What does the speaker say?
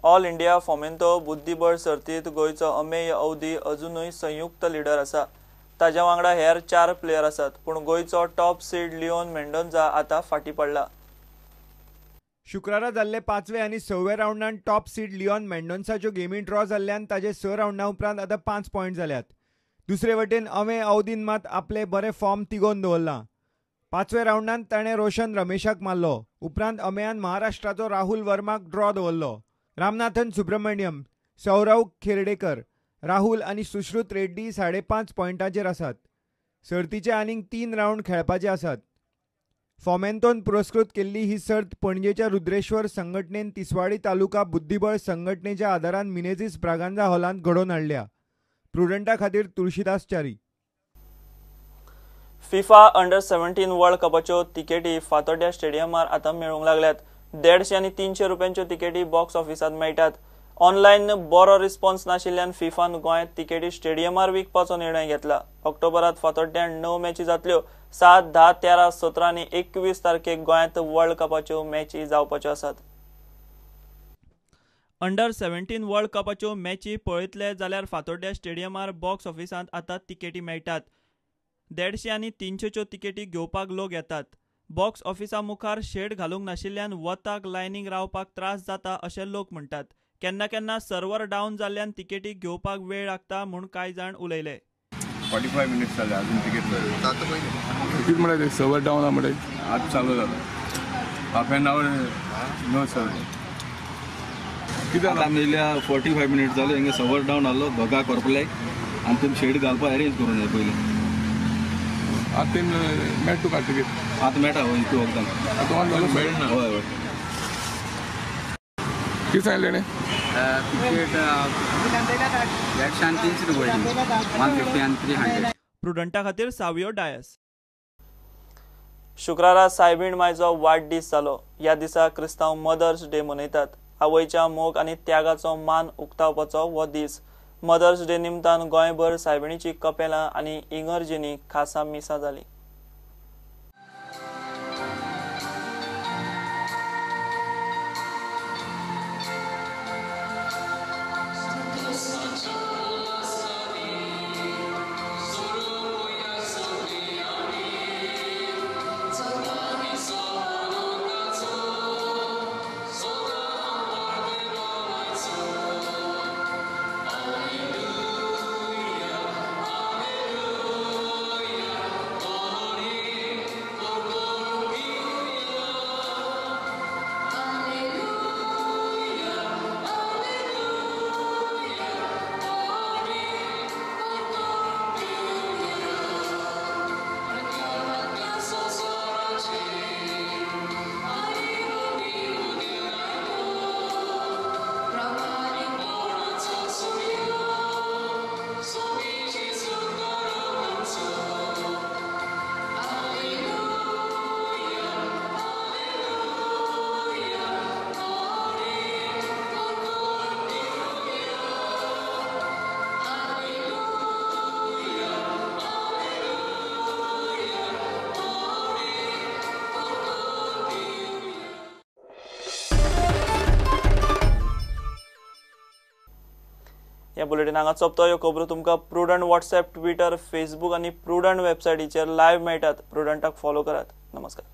All India Fomento बुद्धिबळ सर्तीत गोंयचो अमेय अवधी अजुनूय संयुक्त लिडर आसा. ताज्या वांगडा हेर 4 प्लेयर आसात, पूण गोंयचो टॉप सीड लिओन मेंडोन्झा आतां फाटीं पडला. शुक्रारा जाल्ले 5वे आनी 6वे रावंडान टॉप सीड लिओन मेंडोन्साच्यो गेमी ड्रॉ जाल्ल्यान ताजे 6 रावंडा उपरांत आतां 5 पॉयंट जाल्यात. दुसरे वटेन अमेय अवधीन मात आपले बरे फॉर्म तिगोवन दवरलां. 5वे रावंडान ताणें रोशन रमेशाक मारलो. उपरांत अमेयान महाराष्ट्राचो राहुल वर्माक ड्रॉ दवरलो. रामनाथन सुब्रमण्यम, सौरव खेर्डेकर, राहुल आनी सुश्रुत रेड्डी 5.5 पॉयंटाचेर आसात. सर्तीचे आनीक 3 रावंड खेळपाचे आसात. फोमेंतोन पुरस्कृत केल्ली ही सर्त पणजेच्या रुद्रेश्वर संघटनेन तिसवाडी तालुका बुद्धिबळ संघटनेच्या आदारान मिनेझिस ब्रागांझा हॉलांत घडोवन हाडल्या. प्रुडंटा खातीर Tulshidas Chari. FIFA under 17 world कपाच्यो तिकेटी फातोड्ड्या स्टेडियमार आतां मेळूंक लागल्यात. 150 आनी 300 रुपयांच्यो तिकेटी बॉक्स ऑफिसांत मेळटात. ऑनलायन बरो रिस्पॉन्स नाशिल्ल्यान फिफान गोंयांत तिकेटी स्टेडियमार विकपाचो निर्णय घेतला. ऑक्टोबरात फातोड्ड्यान 9 मॅची जातल्यो. 7, 10, 13, 17 आनी 21 तारखेक गोंयांत वर्ल्ड कपाच्यो मॅची जावपाच्यो आसात. अंडर 17 वर्ल्ड कपाच्यो मॅची पळयतले जाल्यार फातोड्ड्या स्टेडियमार बॉक्स ऑफिसांत आतां तिकेटी मेळटात. 150 आनी 300च्यो तिकेटी घेवपाक लोक येतात. बॉक्स ऑफिसा मुखार शेड घालूंक नाशिल्ल्यान वताक लायनीक रावपाक त्रास जाता अशें लोक म्हणटात. केन्ना केन्ना सर्वर डावन जाल्ल्यान तिकेटी घेवपाक वेळ लागता म्हूण कांय जाण उलयले. 45 मिनिट्स जाले अजून तिकेट तिकीट म्हळ्यार सर्वर डावन आहा म्हळ्यार आज चालू जालो. Half an hour no server. कितें आतां येयल्या 45 मिनिट्स जाले हिंगा सर्वर डावन आहलो दोगा कॉर्पोलाक आनी तुमी शेड घालपाक अरेंज करूंक जाय पयलीं. आतां ते मेळटा तुका तिकेट? आतां मेळटा हय इतू वखदां मेळना. हय हय. कितें सांगलें तेणें? तिकेट 150 आनी 300 रुपया 150 आनी 300. प्रुडंटा खातीर सावियो डायस. शुक्रारा सायबीण मायचो वाडदीस जालो. ह्या दिसा क्रिस्तांव मदर्स डे मनयतात. आवयच्या मोग आनी त्यागाचो मान उक्तावपाचो हो दीस. मदर्स डे निमतान गोंयभर सायबिणीची कपेलां आनी इगर्जींनी खासा मिसां जालीं. ह्या बुलेटिन हांगा सोंपता. ह्यो खबरो तुमकां प्रुडंट वॉट्सएप, ट्विटर, फेसबूक आनी प्रुडंट वेबसायटीचेर लायव्ह मेळटात. प्रुडंटाक फॉलो करात. नमस्कार.